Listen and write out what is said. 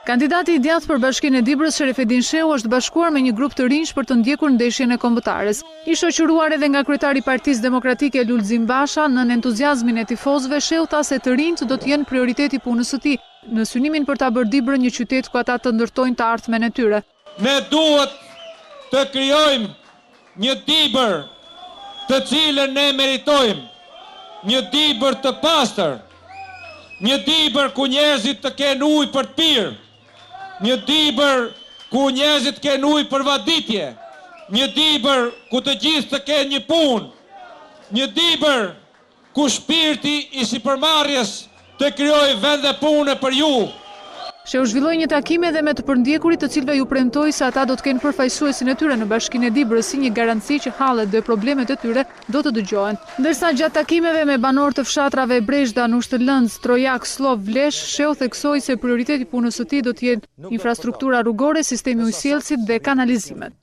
Kandidati i djathtë për Bashkinë e Dibrës, Sherefedin Shehu është bashkuar me një grup të rinjsh për të ndjekur ndeshjen e Kombëtares. I shoqëruar edhe nga kryetari i Partisë Demokratike Lulzim Basha, nën entuziazmin e tifozëve, Shehu tha se të rinjtë do të jenë prioriteti i punës së tij, në synimin për ta bërë Dibrën një qytet ku ata të ndërtojnë të ardhmen e tyre. Ne duhet të krijojmë një Dibër të cilën ne meritojmë, një Dibër të pastër, një Dibër ku njerëzit të kenë ujë për të pirë, një Dibër ku njerëzit të kenë ujë për vaditje, një Dibër ku të gjithë të kenë një punë, një Dibër Ku shpirti i sipërmarrjes të krijojë vende pune për ju. Shehu zhvilloi një takim edhe me të përndjekurit të cilëve iu premtoi se ata do të kenë përfaqësuesin e tyre në Bashkinë e Dibrës si një garanci që hallet dhe problemet e tyre do të dëgjohen. Ndërsa gjatë takimeve me banorë të fshatrave Brezhda, Nushtëlënz, Trojak, Sllovë, Vlesh, Shehu theksoi se prioritet i punës së tij do të jenë infrastruktura rrugore, sistemi i ujësjellësit dhe kanalizimet.